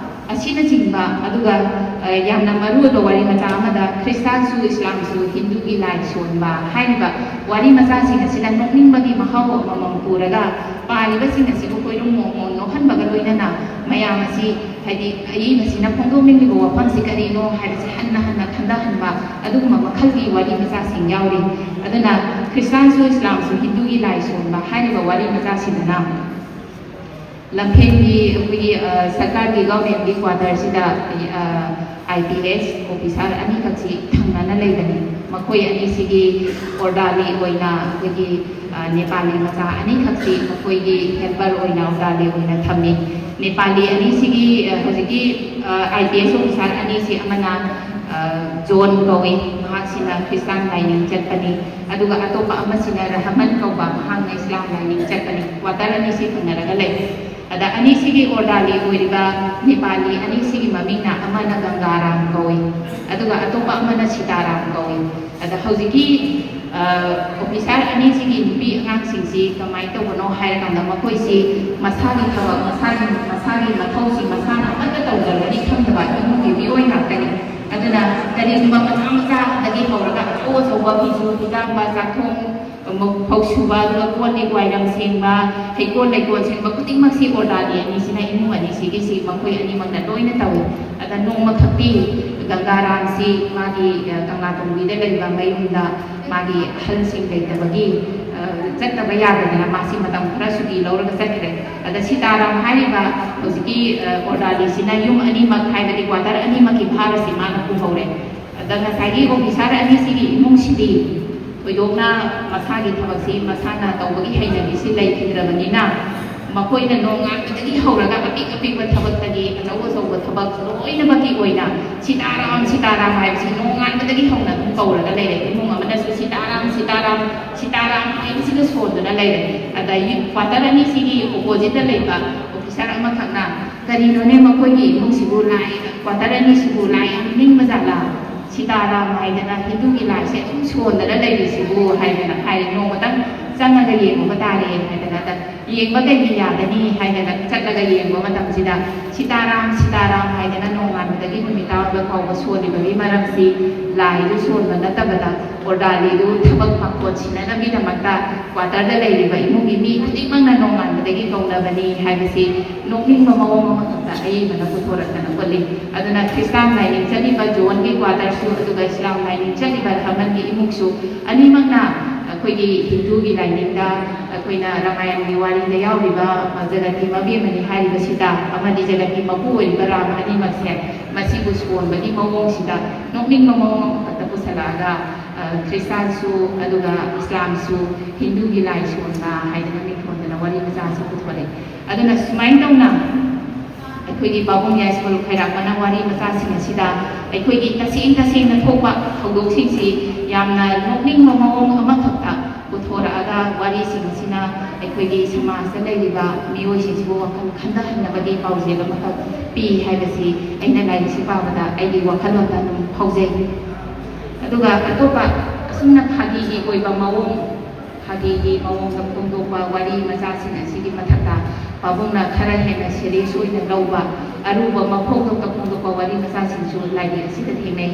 ꯑꯁꯤꯅꯆꯤꯡꯕ, ꯑꯗꯨꯒ, ꯑ, ꯌꯥꯝꯅ ꯃꯔꯨꯑꯣꯏꯕ ꯋꯥꯔꯤ ꯃꯆꯥ ꯑꯃꯗ ꯈ꯭ꯔꯤꯁꯇꯥꯟꯁꯨ ꯏꯁꯂꯥꯝꯁꯨ ꯍꯤꯟꯗꯨꯒꯤ ꯂꯥꯏ ꯁꯣꯟꯕ ꯍꯥꯏꯔꯤꯕ ꯋꯥꯔꯤ ꯃꯆꯥꯁꯤꯡ ꯑꯁꯤꯅ ꯅꯣꯛꯅꯤꯡꯕꯒꯤ ꯃꯍꯥꯎ ꯑꯃꯃꯝ ꯄꯨꯔꯒ ꯄꯥꯔꯤꯕꯁꯤꯡ ꯑꯁꯤꯕꯨ ꯀꯣꯏꯔꯨꯝ ꯃꯣꯃꯣꯟ ꯅꯣꯛꯍꯟꯕꯒ ꯂꯣꯏꯅꯅ ꯃꯌꯥꯝ ꯑꯁꯤ, ꯍꯥꯏꯗꯤ ꯑꯏꯕꯁꯤꯅ ꯐꯣꯡꯗꯣꯛꯅꯤꯡꯂꯤꯕ ꯋꯥꯐꯝꯁꯤ ꯀꯔꯤꯅꯣ ꯍꯥꯏꯕꯁꯤ ꯍꯟꯅ ꯍꯟꯅ ꯈꯟꯊꯍꯟꯕ ꯑꯗꯨꯒꯨꯝꯕ ꯃꯈꯜꯒꯤ ꯋꯥꯔꯤ ꯃꯆꯥꯁꯤꯡ ꯌꯥꯎꯔꯤ꯫ ꯑꯗꯨꯅ ꯈ꯭ꯔꯤꯁꯇꯥꯟꯁꯨ ꯏꯁꯂꯥꯝꯁꯨ ꯍꯤꯟꯗꯨꯒꯤ ꯂꯥꯏ ꯁꯣꯟꯕ ꯍꯥꯏꯔꯤꯕ ꯋꯥꯔꯤ ꯃꯆꯥꯁꯤꯗꯅ ꯂꯝꯐꯦꯟꯒꯤ ꯑꯩꯈꯣꯏꯒꯤ, ꯑ, ꯁꯔꯀꯥꯔꯒꯤ ꯒꯚꯔꯟꯃꯦꯟꯠꯀꯤ ꯀ꯭ꯋꯥꯇꯔꯁꯤꯗ, ꯑ, ꯑꯥꯏ ꯄꯤ ꯑꯦꯁ ꯑꯣꯐꯤꯁꯥꯔ ꯑꯅꯤꯈꯛꯁꯤ ꯊꯪꯅꯅ ꯂꯩꯕꯅꯤ꯫ ꯃꯈꯣꯏ ꯑꯅꯤꯁꯤꯒꯤ ꯑꯣꯔꯗꯥꯂꯤ ꯑꯣꯏꯅ ꯑꯩꯈꯣꯏꯒꯤ, ꯑ, ꯅꯦꯄꯥꯂꯤ ꯃꯆꯥ ꯑꯅꯤꯈꯛꯁꯤ ꯃꯈꯣꯏꯒꯤ ꯍꯦꯜꯄꯔ ꯑꯣꯏꯅ ꯑꯣꯔꯗꯥꯂꯤ ꯑꯣꯏꯅ ꯊꯝꯃꯤ꯫ ꯅꯦꯄꯥꯂꯤ ꯑꯅꯤꯁꯤꯒꯤ, ꯑ, ꯍꯧꯖꯤꯛꯀꯤ, ꯑ, ꯑꯥꯏ ꯄꯤ ꯑꯦꯁ ꯑꯣꯐꯤꯁꯥꯔ ꯑꯅꯤꯁꯤ ꯑꯃꯅ, ꯑ, ꯖꯣꯟ ꯀꯧꯏ, ꯃꯍꯥꯛꯁꯤꯅ ꯈ꯭ꯔꯤꯁꯇꯥꯟ ꯂꯥꯏꯅꯤꯡ ꯆꯠꯄꯅꯤ꯫ ꯑꯗꯨꯒ ꯑꯇꯣꯞꯄ ꯑꯃꯁꯤꯅ ꯔꯍꯃꯟ ꯀꯧꯕ, ꯃꯍꯥꯛꯅ ꯏꯁꯂꯥꯝ ꯂꯥꯏꯅꯤꯡ ꯆꯠꯄꯅꯤ꯫ ꯀ꯭ꯋꯥꯇꯔ ꯑꯅꯤꯁꯤ ꯊꯪꯅꯔꯒ ꯂꯩ꯫ ꯑꯗ ꯑꯅꯤꯁꯤꯒꯤ ꯑꯣꯔꯗꯥꯂꯤ ꯑꯣꯏꯔꯤꯕ ꯅꯦꯄꯥꯂꯤ ꯑꯅꯤꯁꯤꯒꯤ ꯃꯃꯤꯡꯅ ꯑꯃꯅ ꯒꯪꯒꯥꯔꯥꯝ ꯀꯧꯏ, ꯑꯗꯨꯒ ꯑꯇꯣꯞꯄ ꯑꯃꯅ ꯁꯤꯇꯥꯔꯥꯝ ꯀꯧꯏ꯫ ꯑꯗ ꯍꯧꯖꯤꯛꯀꯤ, ꯑ, ꯑꯣꯐꯤꯁꯥꯔ ꯑꯅꯤꯁꯤꯒꯤ ꯅꯨꯄꯤ ꯑꯉꯥꯡꯁꯤꯡꯁꯤ ꯀꯃꯥꯏꯅ ꯇꯧꯕꯅꯣ ꯍꯥꯏꯔꯀꯥꯟꯗ ꯃꯈꯣꯏꯁꯤ ꯃꯁꯥꯒꯤ ꯊꯕꯛ, ꯃꯁꯥꯒꯤ, ꯃꯁꯥꯒꯤ ꯃꯊꯧꯁꯤ ꯃꯁꯥꯅ ꯑꯃꯠꯇ ꯇꯧꯖꯒꯅꯤ ꯈꯪꯗꯕ ꯏꯃꯨꯡꯒꯤ ꯃꯤꯑꯣꯏ ꯉꯥꯛꯇꯅꯤ꯫ ꯑꯗꯨꯅ ꯀꯔꯤꯒꯨꯝꯕ ꯃꯆꯥ ꯃꯆꯥꯗꯒꯤ ꯍꯧꯔꯒ ꯑꯆꯧ ꯑꯆꯧꯕ ꯐꯤꯁꯨ ꯐꯤꯖꯥꯝꯕ, ꯆꯥꯛꯊꯣꯡ, ꯐꯧ ꯁꯨꯕ, ꯑꯗꯨꯒ ꯀꯣꯜ ꯂꯤꯛ ꯋꯥꯏꯔꯝ ꯁꯦꯡꯕ, ꯍꯩꯀꯣꯜ ꯂꯩꯀꯣꯜ ꯁꯦꯡꯕ ꯈꯨꯗꯤꯡꯃꯛꯁꯤ ꯑꯣꯔꯗꯥꯂꯤ ꯑꯅꯤꯁꯤꯅ, ꯏꯃꯨꯡ ꯑꯅꯤꯁꯤꯒꯤꯁꯤ ꯃꯈꯣꯏ ꯑꯅꯤꯃꯛꯅ ꯂꯣꯏꯅ ꯇꯧꯏ꯫ ꯑꯗ ꯅꯣꯡꯃꯈꯛꯇꯤ ꯒꯪꯒꯥꯔꯥꯝꯁꯤ ꯃꯥꯒꯤ, ꯑ, ꯀꯪꯂꯥꯇꯣꯡꯕꯤꯗ ꯂꯩꯕ ꯃꯌꯨꯝꯗ ꯃꯥꯒꯤ ꯑꯍꯜꯁꯤꯡ ꯂꯩꯇꯕꯒꯤ, ꯑ, ꯆꯠꯇꯕ ꯌꯥꯗꯗꯅ ꯃꯥꯁꯤ ꯃꯇꯝ ꯈꯔ ꯁꯨꯇꯤ ꯂꯧꯔꯒ ꯆꯠꯈ꯭ꯔꯦ꯫ ꯑꯗ ꯁꯤꯇꯥꯔꯥꯝ ꯍꯥꯏꯔꯤꯕ ꯍꯧꯖꯤꯛꯀꯤ, ꯑ, ꯑꯣꯔꯗꯥꯂꯤꯁꯤꯅ ꯌꯨꯝ ꯑꯅꯤꯃꯛ, ꯍꯥꯏꯕꯗꯤ ꯀ꯭ꯋꯥꯇꯔ ꯑꯅꯤꯃꯛꯀꯤ ꯚꯥꯔꯁꯤ ꯃꯥꯅ ꯄꯨꯍꯧꯔꯦ꯫ ꯑꯗ ꯉꯁꯥꯏꯒꯤ ꯑꯣꯐꯤꯁꯥꯔ ꯑꯅꯤꯁꯤꯒꯤ ꯏꯃꯨꯡꯁꯤꯗꯤ ꯊꯣꯏꯗꯣꯛꯅ ꯃꯁꯥꯒꯤ ꯊꯕꯛꯁꯤ ꯃꯁꯥꯅ ꯇꯧꯕꯒꯤ ꯍꯩꯅꯕꯤꯁꯤ ꯂꯩꯈꯤꯗ꯭ꯔꯕꯅꯤꯅ, ꯃꯈꯣꯏꯅ ꯅꯣꯡꯉꯥꯟꯕꯗꯒꯤ ꯍꯧꯔꯒ ꯑꯄꯤꯛ ꯑꯄꯤꯛꯄ ꯊꯕꯛꯇꯒꯤ ꯑꯆꯧ ꯑꯆꯧꯕ ꯊꯕꯛ ꯂꯣꯏꯅꯃꯛꯀꯤ ꯑꯣꯏꯅ ꯁꯤꯇꯥꯔꯥꯝ, ꯁꯤꯇꯥꯔꯥꯝ ꯍꯥꯏꯕꯁꯤ ꯅꯣꯡꯉꯥꯟꯕꯗꯒꯤ ꯍꯧꯅ ꯑꯗꯨꯝ ꯀꯧꯔꯒ ꯂꯩꯔꯦ꯫ ꯏꯃꯨꯡ ꯑꯃꯅꯁꯨ ꯁꯤꯇꯥꯔꯥꯝ, ꯁꯤꯇꯥꯔꯥꯝ, ꯁꯤꯇꯥꯔꯥꯝ ꯍꯥꯏꯕꯁꯤꯗ ꯁꯣꯟꯗꯨꯅ ꯂꯩꯔꯦ꯫ ꯑꯗ ꯌꯨ-, ꯀ꯭ꯋꯥꯇꯔ ꯑꯅꯤꯁꯤꯒꯤ ꯑꯣꯄꯣꯖꯤꯠꯇ ꯂꯩꯕ ꯑꯣꯐꯤꯁꯥꯔ ꯑꯃꯈꯛꯅ, "ꯀꯔꯤꯅꯣꯅꯦ ꯃꯈꯣꯏꯒꯤ ꯏꯃꯨꯡꯁꯤꯕꯨ ꯂꯥꯏ, ꯀ꯭ꯋꯥꯇꯔ ꯑꯅꯤꯁꯤꯕꯨ ꯂꯥꯏ ꯌꯥꯝ ꯅꯤꯡꯕ ꯖꯥꯠꯂꯥ? ꯁꯤꯇꯥꯔꯥꯝ ꯍꯥꯏꯗꯅ ꯍꯤꯟꯗꯨꯒꯤ ꯂꯥꯏꯁꯦ ꯑꯗꯨꯝ ꯁꯣꯟꯗꯅ ꯂꯩꯔꯤꯁꯤꯕꯨ?" ꯍꯥꯏꯗꯅ ꯍꯥꯏꯔꯦ꯫ "ꯅꯣꯡꯃꯇꯪ ꯆꯪꯉꯒ ꯌꯦꯡꯉꯨꯕ ꯇꯥꯔꯦ" ꯍꯥꯏꯗꯅ꯫ ꯑꯗ ꯌꯦꯡꯕ ꯀꯩꯒꯤ ꯌꯥꯗꯅꯤ ꯍꯥꯏꯗꯅ ꯆꯠꯂꯒ ꯌꯦꯡꯕ ꯃꯇꯝꯁꯤꯗ ꯁꯤꯇꯥꯔꯥꯝ, ꯁꯤꯇꯥꯔꯥꯝ ꯍꯥꯏꯗꯅ ꯅꯣꯡꯉꯥꯟꯕꯗꯒꯤ ꯅꯨꯃꯤꯠ ꯇꯥꯕ ꯐꯥꯎꯕ ꯁꯣꯜꯂꯤꯕꯒꯤ ꯃꯔꯝꯁꯤ ꯂꯥꯏꯗꯨ ꯁꯣꯟꯕ ꯅꯠꯇꯕꯗ ꯑꯣꯔꯗꯥꯂꯤꯗꯨ ꯊꯕꯛ ꯄꯥꯡꯊꯣꯛ ꯁꯤꯟꯅꯅꯕꯒꯤꯗꯃꯛꯇ ꯀ꯭ꯋꯥꯇꯔꯗ ꯂꯩꯔꯤꯕ ꯏꯃꯨꯡꯒꯤ ꯃꯤ ꯈꯨꯗꯤꯡꯃꯛꯅ ꯅꯣꯡꯉꯥꯟꯕꯗꯒꯤ ꯀꯧꯅꯕꯅꯤ ꯍꯥꯏꯕꯁꯤ ꯅꯣꯛꯅꯤꯡꯕ ꯃꯑꯣꯡ ꯑꯃꯈꯛꯇ ꯑꯏꯕꯅ ꯄꯨꯊꯣꯔꯛꯇꯅ ꯎꯠꯂꯤ꯫ ꯑꯗꯨꯅ ꯈ꯭ꯔꯤꯁꯇꯥꯟ ꯂꯥꯏꯅꯤꯡ ꯆꯠꯂꯤꯕ ꯖꯣꯟꯒꯤ ꯀ꯭ꯋꯥꯇꯔꯁꯨ, ꯑꯗꯨꯒ ꯏꯁꯂꯥꯝ ꯂꯥꯏꯅꯤꯡ ꯆꯠꯂꯤꯕ ꯔꯍꯃꯟꯒꯤ ꯏꯃꯨꯡꯁꯨ, ꯑꯅꯤꯃꯛꯅ ꯑꯩꯈꯣꯏꯒꯤ ꯍꯤꯟꯗꯨꯒꯤ ꯂꯥꯏꯅꯤꯡꯗ ꯑꯩꯈꯣꯏꯅ ꯔꯥꯃꯥꯌꯟꯒꯤ ꯋꯥꯔꯤꯗ ꯌꯥꯎꯔꯤꯕ, ꯑ, ꯖꯒꯠꯀꯤ ꯃꯕꯦꯝꯃꯅꯤ ꯍꯥꯏꯔꯤꯕ ꯁꯤꯇꯥ ꯑꯃꯗꯤ ꯖꯒꯠꯀꯤ ꯃꯄꯨ ꯑꯣꯏꯔꯤꯕ ꯔꯥꯝ ꯑꯅꯤꯃꯛꯁꯦ ꯃꯁꯤꯕꯨ ꯁꯣꯟꯕꯒꯤ ꯃꯑꯣꯡꯁꯤꯗ ꯅꯣꯛꯅꯤꯡꯕ ꯃꯑꯣꯡ ꯑꯃꯈꯛꯇ ꯄꯨꯁꯜꯂꯛꯑꯒ, ꯑ, ꯈ꯭ꯔꯤꯁꯇꯥꯟꯁꯨ ꯑꯗꯨꯒ ꯏꯁꯂꯥꯝꯁꯨ ꯍꯤꯟꯗꯨꯒꯤ ꯂꯥꯏ ꯁꯣꯟꯕ ꯍꯥꯏꯗꯅ ꯃꯤꯡꯊꯣꯟꯗꯅ ꯋꯥꯔꯤ ꯃꯆꯥꯁꯤ ꯄꯨꯊꯣꯔꯛꯏ꯫ ꯑꯗꯨꯅ ꯁꯨꯃꯥꯏꯅ ꯇꯧꯅ ꯑꯩꯈꯣꯏꯒꯤ ꯄꯥꯕꯨꯡ ꯌꯥꯏꯁꯀꯨꯜ ꯈ꯭ꯋꯥꯏꯔꯥꯛꯄꯅ ꯋꯥꯔꯤ ꯃꯆꯥꯁꯤꯡ ꯑꯁꯤꯗ ꯑꯩꯈꯣꯏꯒꯤ ꯇꯁꯦꯡ ꯇꯁꯦꯡꯅ ꯊꯣꯛꯄ ꯊꯧꯗꯣꯛꯁꯤꯡꯁꯤ ꯌꯥꯝꯅ ꯅꯣꯛꯅꯤꯡꯕ ꯃꯑꯣꯡ ꯑꯃꯈꯛꯇ ꯄꯨꯊꯣꯔꯛꯑꯒ ꯋꯥꯔꯤꯁꯤꯡ ꯑꯁꯤꯅ ꯑꯩꯈꯣꯏꯒꯤ ꯁꯃꯥꯖꯇ ꯂꯩꯔꯤꯕ ꯃꯤꯑꯣꯏꯁꯤꯡꯁꯤꯕꯨ ꯋꯥꯈꯜ ꯈꯟꯊꯍꯟꯅꯕꯒꯤ ꯄꯥꯎꯖꯦꯜ ꯑꯃꯈꯛ ꯄꯤ ꯍꯥꯏꯕꯁꯤ ꯑꯩꯅ ꯂꯥꯏꯔꯤꯛꯁꯤ ꯄꯥꯕꯗ ꯑꯩꯒꯤ ꯋꯥꯈꯜꯂꯣꯟꯗ ꯑꯗꯨꯝ ꯐꯥꯎꯖꯩ꯫ ꯑꯗꯨꯒ ꯑꯇꯣꯞꯄ ꯑꯁꯨꯝꯅ ꯐꯥꯒꯤꯒꯤ ꯑꯣꯏꯕ ꯃꯑꯣꯡ, ꯐꯥꯒꯤꯒꯤ ꯃꯑꯣꯡꯗ ꯐꯣꯡꯗꯣꯛꯄ ꯋꯥꯔꯤ ꯃꯆꯥꯁꯤꯡ ꯑꯁꯤꯒꯤ ꯃꯊꯛꯇ ꯄꯥꯕꯨꯡꯅ ꯈꯔ ꯍꯦꯟꯅ ꯁꯦꯔꯤꯌꯁ ꯑꯣꯏꯅ ꯂꯧꯕ, ꯑꯔꯨꯕ ꯃꯐꯣꯡꯗꯣꯛꯇ ꯐꯣꯡꯗꯣꯛꯄ ꯋꯥꯔꯤ ꯃꯆꯥꯁꯤꯡꯁꯨ ꯂꯥꯏꯔꯤꯛ ꯑꯁꯤꯗ ꯊꯦꯡꯅꯩ꯫